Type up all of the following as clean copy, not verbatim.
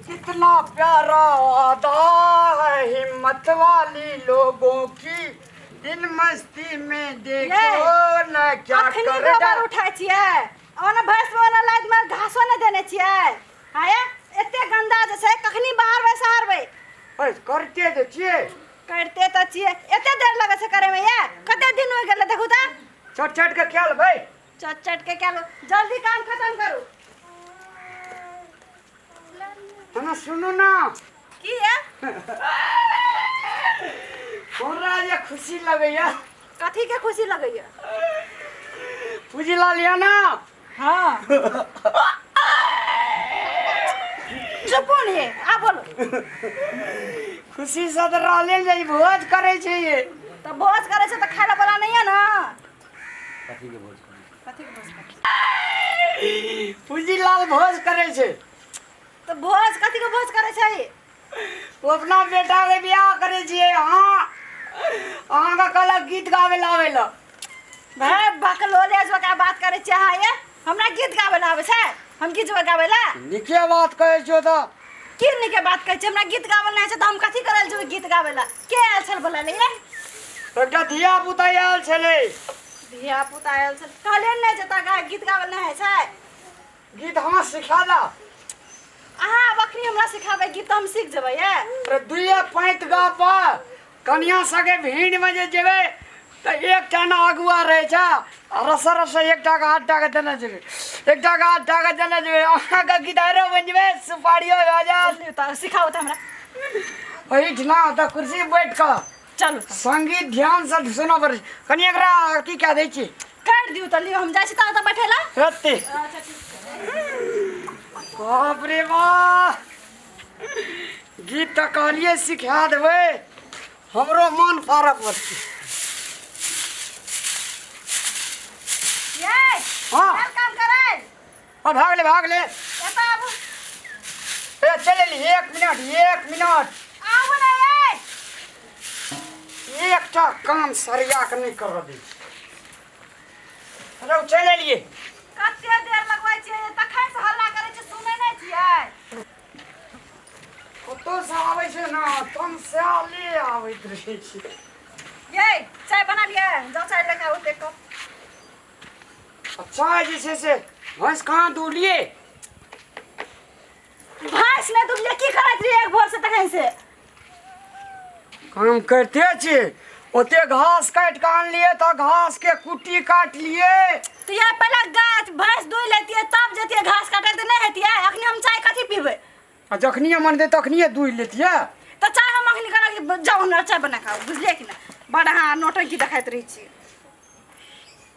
कितना प्यारा वादा है हिम्मत वाली लोगों की इन मस्ती में देखो न क्या अखनी कर गोबर डाल- उठाइ छियै ओना भैंस वाला लाद में घासो नहि देने छियै हाँ ये एते गंदा जे छै कखनी बाहरबै सहारबै ओए, करते जे छियै करिते तऽ छियै एते देर लगै छै करैमे ये कते दिन होइ गेलै देखू तऽ चट चट के खेल भाई चट चट के कए जल्दी काम खत्म करू हँ सुनू ना की ये हमरा जे खुशी लगैया कथी के खुशी लगैया पूजी लाल या ना हाँ चुपो नहीं आ बोलो खुशी से तऽ रहले जे ई भोज करै छै ये तऽ भोज करै छै तऽ खाय ला वाला नहीं है ना कथी के भोज करै कथी के भोज करै पूजी लाल भोज करै छै तऽ भोज कथी के भोज करै छै ओ अपना बेटा के बियाह करै छियै अहाँ अहाँके कहलक गीत गाबै लए आबै लए भाय बकलोले जकाँ बात करै छियै अहाँ ये हमरा गीत गाबै लए आबै छै हम गीत जेबै गाबै लए नीके बात कहै छियौ तऽ की नीके बात कहै छियै हमरा गीत गाबै लए नहि छै तऽ हम कथी करै लए जेबै गीत गाबै लए के आयल छल बोलै लए ये एकटा धिया पुता आयल छलै धिया पुता आयल छल कहलियै नहि जे तऽ गीत गाबै लए नहि होइ छै गीत हमरा सिखा दा अहाँ आब अखनी हमरा सिखाबै गीत तऽ हम सीख जेबै ये अरे दुइये पाँति गप कनिया सगे भीड़मे जे जेबै तऽ एकटा ने अगुआ रहै छै आ रस रस एकटा के आठ टाका देने जेबै एकटा के आठ टाका देने जेबै अहाँके गिटारो बनि जेबै सुपारियो भए जायत लियौ तऽ सिखाउ तऽ हमरा ओहिठिना तऽ कुर्सी बैठ कऽ चलू संगीत ध्यानसँ सुनऽ पड़ै छै कनि एकरा अथी कए दै छी काटि दियौ तऽ लियौ हम जाइ छी तऽ ओतऽ बैठे लए रत्ती बाप रे बाप गीत तऽ कहलियै सिखा देबै हमरो मन पारऽ पड़तै ये हाँ। चल काम करै आ भए गेलै भए गेलै एतऽ आबू ए चलि एली एक मिनट एक मिनट आबू ने ये एकटा काम सरिया के नहि करऽ दै छै रौ चलि एलियै कते देर लगबै छियै तखन से हल्ला करै छियै सुनै नहि छियै कतौसँ आबै छै ने तमसाले आबैत रहै छै ये चाय बना लिअ जाउ चाय लऽ कऽ आबू तऽ एक कप आ चाय जे छै से भैंस कहाँ दूहलियै भैंस नहि दुहलियै की करैत रहियै एक भोर से तखन से काम करिते छी ओते घास काटि कऽ आनलियै तऽ घास के कुट्टी काटलियै तऽ ये पहिले गाछ भैंस दुहि लेतियै तब जतियै घास काटै तऽ नहि हेतियै अखनी हम चाय कथी पीबै आ जखनिए मन दे तखनिए दुहि लेतियै तऽ चाय हम अखनी केना कि जाउ हमरा चाय बना कऽ आउ बुझलियै कि नहि बड़ अहाँ नौटंकी देखाइत रहै छी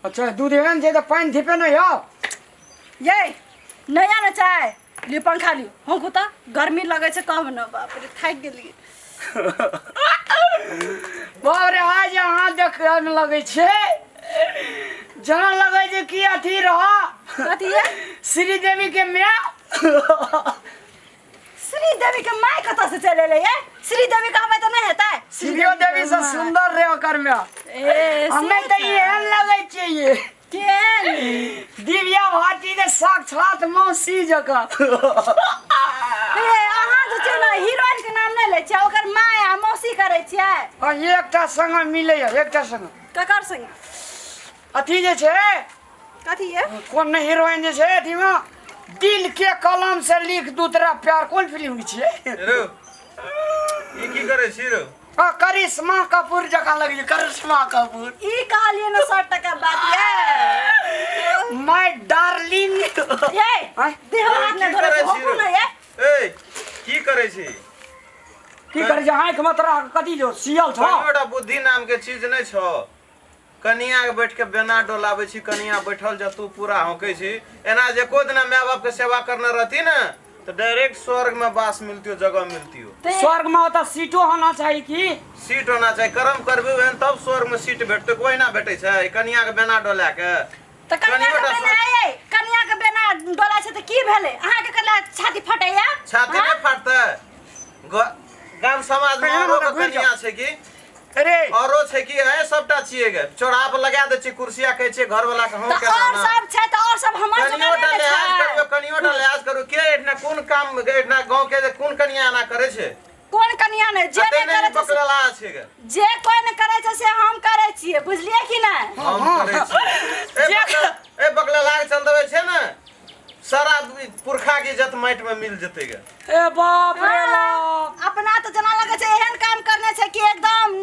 अच्छा दूध एहन छै तऽ पानि थीपे नहि यौ ये नया ने चाय लियौ पंखा लियौ हौंकू तऽ गर्मी लगै छै तब ने बाप रे थाकि गेलियै बाप रे आज अहाँ देखैमे लगै छै जेना लगै छै कि अथी रह कथी ये श्रीदेवी के माय श्रीदेवी के माय कतऽ से चलि एलै ये श्रीदेवी कहबै तऽ नहि हेतै श्रीयो देवी से सुंदर रहे ओकर माय ए हमे तऽ एहन लगै छै ये केहन दिव्या भारती के साक्षात मौसी जकाँ हे अहाँ जे छै ने हीरोइन के नाम नहि लै छियै ओकर माय आ मौसी करै छियै हँ एकटा संग मिलैया एकटा संग ककर संग अथी जे छै कथी ये कोन हीरोइन जे छै अथीमे दिल के कलम से लिख दू तेरा प्यार कोन फिल्म के छियै रौ ई की करै छी रौ आ करिश्मा कपूर जकाँ लगै छै करिश्मा कपूर ई कहलियै ने 100 टका बात ये माय डार्लिंग ये आँय? देह हाथ की नहि धरै करै छै छी होकू रौ? ने ये ए की करै छी की करै छै आँखि मे तोरा कथी जो सियल छौ कनियोटा बुद्धि नाम के चीज नहि छौ कनिया के बैठ के बेना डोलाबै छी कनिया बैठल जतू पूरा हौकै छी एना जे एको दिना माय बाप के सेवा करने रहती ने तो डायरेक्ट स्वर्ग में वास मिलतियो जगह मिलतियो स्वर्ग में ओतऽ सीटो होना चाही की सीट होना चाही कर्म करबी ओहन तब स्वर्ग में सीट भेटतै ओहिना भेटै छै कनिया के बेना डोला के तऽ कनिया के कनियोटा बेना ये कनिया के बेना डोला छै तऽ की भेलै अहाँ के कला छाती फटैया छाती नहि फाटतै गाम समाज में पहिने औरो हमरा के घुरि जाउ। कनिया छै की अरे औरो छै कि है सबटा छियै गे चौराहा पर लगा दै छियै कुर्सी आ कहै छियै घर वाला के हम तऽ केना और ना। सब छै तऽ और सब हमर कनियो जगह टा नहि लिहाज छै करियो, कनियो टा लिहाज करू के एहिठिना कोन काम एहिठिना गाँव के जे कोन कनिया एना करै छै कोन कनिया नहि जे कते नहि करै नहि छै से- पकड़ला छै गे जे कोइ नहि करै छै से हम करै छियै बुझलियै कि नहि हम करै छियै ए बकला ए बकला लाग चल देबै छै ने सारा पुरखा के इज्जत माटि में मिल जेतै गे ए बाप रे बाप अपना तऽ जेना लगै छै एहन काम करने छै कि एकदम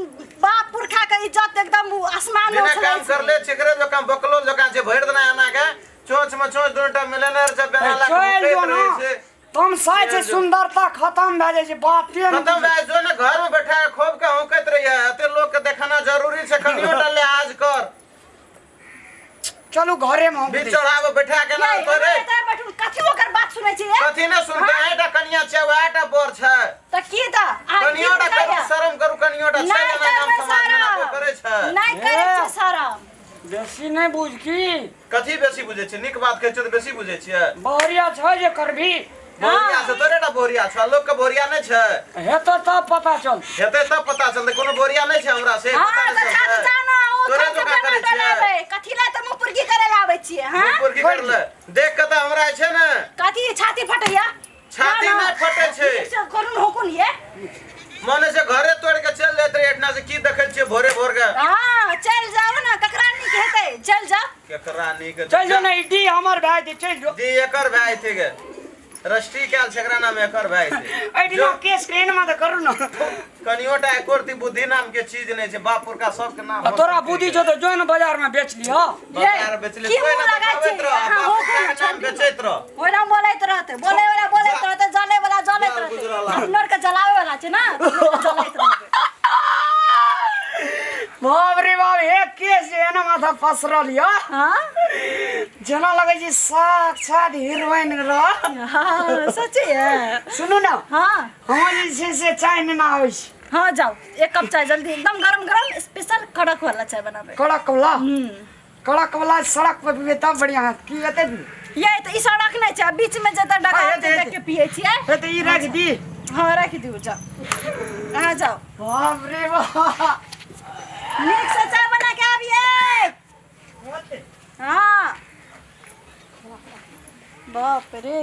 बाप पुरखा के इज्जत एकदम उ आसमान में बिना उछलै काम छै करले छिकरे जो काम बकलो जकाँ छै भरि दिना एना के चोंच में चोंच दुनू टा मिलेने रहै छै बेना ए, लाग चलि जो मुकैत ना रहै छै तमसाइ छै चलि जो। सुंदरता खत्म भए जाइ छै बाते नहि खत्म भए जो ने घर में बैठा के खोब के हौंकैत रहिए एते लोग के देखाना जरूरी छै कनियो टा लिहाज कर चलू घरे में हम बीच चौराहा पर बैठा के ना ये, तोरे हमरा एतऽ बैठू कथी ओकर बात सुनै छियै कथी ने सुनते एटा कनिया छै वएह बर छै तऽ की तऽ अहाँ की कनियो टा करू बुझाइया? शरम करू कनियो टा छै नहि एना गाम करबै समाज में ना कोइ शरम करै छै नहि करै छियै शरम बेसी नहि बुझ की कथी बेसी बुझै छियै नीक बात कहै छियै तऽ बेसी बुझै छियै बोरिया छै जे करबी बोरिया छै तोरे टा बोरिया छै लोक के बोरिया नहि छै हेतौ तब पता चल हेतै तब पता चलतै कोनो बोरिया नहि छै हमरा से हाँ पता तऽ नहि छात चलतै जाना ओ तोरे खान के जोका बेना करै छियै डोलाबै कथी लए तऽ मुँह पुरकी करे लए आबै छियै हाँ मुँह पुरकी करले देख के तऽ हमरा जे छै ने कथी छाती फटैया छाती नहि फटै छै करुण हुकुन ये मने से घरे तोड़ के चल जाइत रहे एठना से की देखै छियै भोरे भोर के हाँ चल जाओ ना ककरा नीक हेतै चल जाओ केकरा नीक चल जो ने ई डी हमर भाय छै चल जो दी एकर भाय थे गे रष्टी कयल छै एकरा नाम एकर भाय छै एहिठिना केस के एनमा तऽ करू ने कनियो टा एको रत्ती बुद्धि नाम के चीज नहि छै बाप पुरखा सबके नाम आ तोरा बुद्धि छौ तऽ जो ने बाजार में बेच लिह बाजार बेचले की कोइ मुँह ना लगाइ देखाबैत छी? रह अहाँ बाप हो पुरखा के कोन नाम बेचैत रह ओहिना बोलैत रहतै बोलै वाला बोलैत रहतै जलै वाला जलैत जल रहतै गुजरल। अपनो आरके जलाबै वाला छै ने जलैत रहतै बाप रे बाप एक केस जे एना माथा पसरल यऽ हाँ जेना लगै छै साक्षात हीरोइन रह हाँ सच्चे है सुनू ने हाँ हमर जे छै से चाय नेना आबै छै हाँ जाओ एक कप चाय जल्दी एकदम गरम गरम स्पेशल कड़क वाला चाय बनाबे कड़क वाला कड़क वाला सड़क पर पीबै तब बढ़िया हैत की एते पीबै ये तऽ ई सड़क नहि छै बीच में जतऽ हाँ, डकार हेतै, देख हेतै। के पियै छियै हे तऽ ई राखि दी हाँ राखि दियौ जाओ अहाँ जाओ बाप रे बाप नीक से चाय बना के आबियै हाँ बाप रे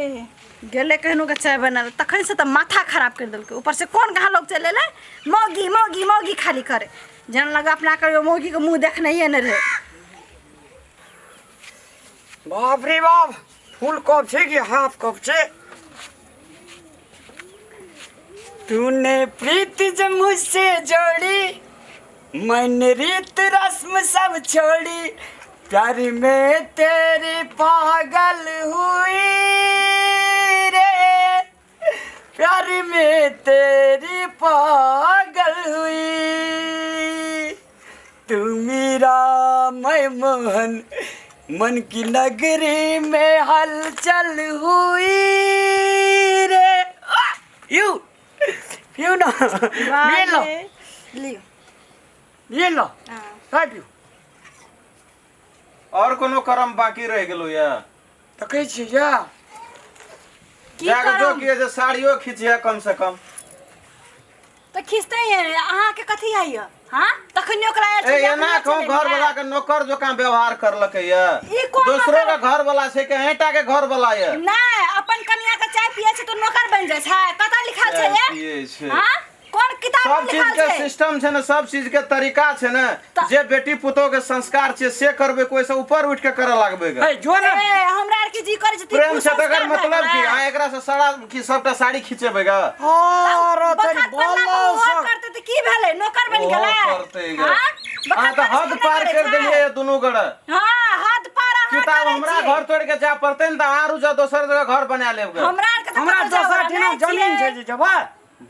गेलै केहनो के चाय बना तखन से तऽ माथा खराब करि देलकै ऊपर से कोन कहाँ लोग चलि एलै मौगी मौगी मौगी खाली करे जेना लगे अपना कहियो मौगीके मुँह देखनाइए नहि रहै बाप रे बाप फुल कप छै कि हाफ कप छै तूने प्रीत जो मुझसे जोड़ी मैंने रीत रस्म सब छोड़ी प्यार में तेरी पागल हुई रे प्यार में तेरी पागल हुई तू मेरा मैं मोहन मन की नगरी में हलचल हुई रे यू पिउ न ये लो लियो ये लो हाँ। चाय पिउ और कोनो कर्म बाकी रहि गेलो या तऽ कहै छियै या की जाके जो करम किए जे साड़ियो खींचिए कम से कम तऽ खींचते हैं अहाँके कथी है यऽ हाँ तखन ओकरा आयल ए छलियै, एना अखनियो कहूँ छलियै घर वाला के नौकर जकाँ व्यवहार करलकै ये ई कोन दोसरो के नौकर? घर वाला छै के एटा के घर वाला ये नहि अपन कनिया के चाय पिए छै तऽ नौकर बनि जाइ छै कतऽ लिखल छै चाय ये पियै छै। हाँ कोन किताब सब में चीज लिखल के छै सिस्टम छै ने सब चीज के तरीका छै ने तऽ- जे बेटी पुतोह के संस्कार छै से करबै कोई से ऊपर उठ के करे लागबै गे ए जो ने ए हमरा आर के जी करै छै प्रेम से तऽ एकर मतलब की अहाँ एकरा से सारा की सबटा साड़ी खिंचेबै गे और तोरी बोलो सब करते तऽ की भेलै नौकर बनि ओहो गेलै करतै गे। हाँ? अहाँ तऽ हद पार कर देलियै दुनू गोरे हाँ हद पार अहाँ किताब करै हमरा छियै। घर तोड़ के जाय पड़तै ने तऽ आरू जा दोसर जगह घर बना लेब गे हमरा आर के तऽ हमरा कतौ जाय दोसर वला ठिना नहि जमीन छियै। छै जे जेबै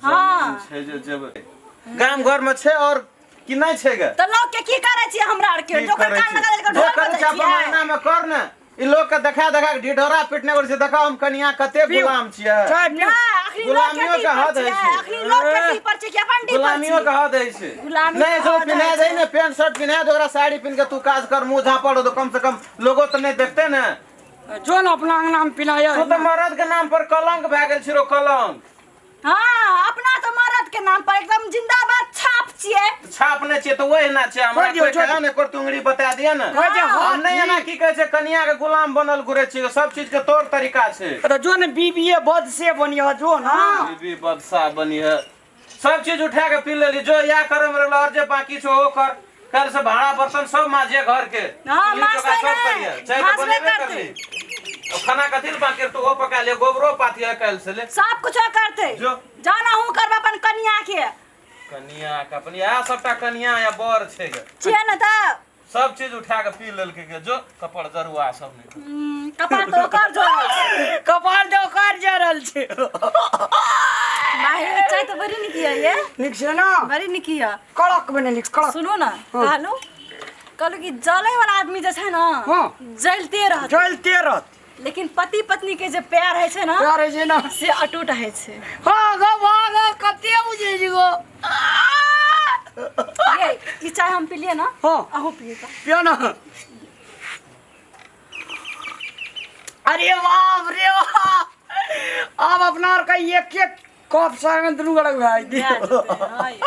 हाँ। जमीन छै जे जेबै गाम घर में छै और कि नहि छै गे तऽ लोग के की करै छियै हमरा आर के की जोकर करै कान छी? लगा देलकै जे ढोल करै बजै छै अपन छियै महीना में कर ने ई लोग के देखा देखा के ढिढोरा पीटने करै छै देखा हम कनिया कते पिउ। गुलाम छियै चाय पिउ ना अखनी लोग के गुलामियों डी के पर हद छियै होइ छै। अखनी लोग के डी पर छियै कि अपन डी पर गुलामियों छियै के हद होइ छै गुलामी नहि के सो हद पिन्हा होइ दे छै। ने पैंट शर्ट पिन्हा दे ओकरा साड़ी पिन्ह के तू काज कर मुंह झापड़ हो तो कम से कम लोगो तऽ नहि देखते ने जो ने अपना अंगना में पिलाया तू तऽ मरद के नाम पर कलंक भए गेल छी रो कलंक हाँ अपना तो मरद के नाम पर एकदम जिंदाबाद छाप छियै। छाप नहि छियै तऽ ओहिना छै हमरा। छोड़ि दियौ, कोइ छोड़ि। कहे ने एकर तुंगरी बता दिअ ने। कहै छै हम नहि एना हाथी की कहै छै, कनिया के गुलाम बनल घुरै छियै, सब चीज के तौर तरीका छै। तऽ जो ने बीबीए बद से बनिह जो ना। बीबी बदशा बनिह, सब चीज उठा के पी लेली। जो या करे में रहलो और जे बाकी छौ ओ कर। कल से भाड़ा बर्तन सब माजे घर के। हाँ, चूल्ही माजतै चौका सब नहि, करिहे। चाय तऽ माजबे बनेबे करतै। करली। अब खाना कथी ले बाकी रहतौ, ओ पका ले, गोबरो पाथी है काल्हि से ले। सब कुछो करतै। जो। जान अहूँ करबै अपन कनिया के। कनिया के अपन इएह सबटा कनिया या बर छै गे। छियै ने तऽ। सब चीज उठा के पी लेलकै गे, जो कपड़ जरुआ सब नहि। कपार तऽ ओकर जरल छै। कपार तऽ ओकर जरल छै। माय, चाय तऽ बड़ी नीक यऽ ये। नीक छै ने? बड़ी नीक यऽ। कड़क बनेली, कड़क। सुनू ने, कहलहुँ कहलहुँ कि जलै वाला आदमी जे छै ने, जलिते रहत। जलते रहत। लेकिन पति पत्नी के जे प्यार होइ छै ने, प्यार होइ छै ने, से अटूट होइ छै। हाँ गो वाह गो, कते बुझै छी गो। ये ई चाय हम पिलियै ने। हाँ। अहूँ पिए तऽ। पियो ना। अरे बाप रे बाप, आब अपना आर का एक एक कप संग दुनू गोड़ा भए भए जेतै, हाँ ये।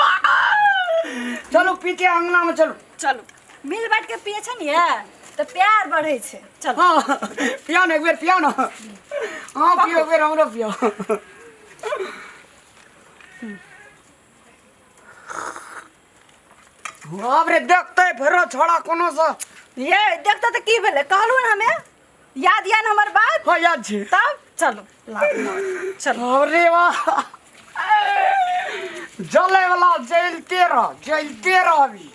चलू पीते अंगना में चलू। चलू, मिल बाँट के पिए छै ने ये तऽ प्यार बढ़ै छै। चलू। हाँ, पियो ना एक बेर, पियो ना। हाँ, पियो एक बेर, हमरो पियो। बाप रे, देखते फेरो छोड़ा कोनो से। ये देखते तऽ की भेलै? कहलहुँ ने हमे, याद या ने हमर बात? हाँ, याद छै। तब चलू, लाउ, चलू। अरे वाह, जले वाला जलते रह, जलते रह अभी।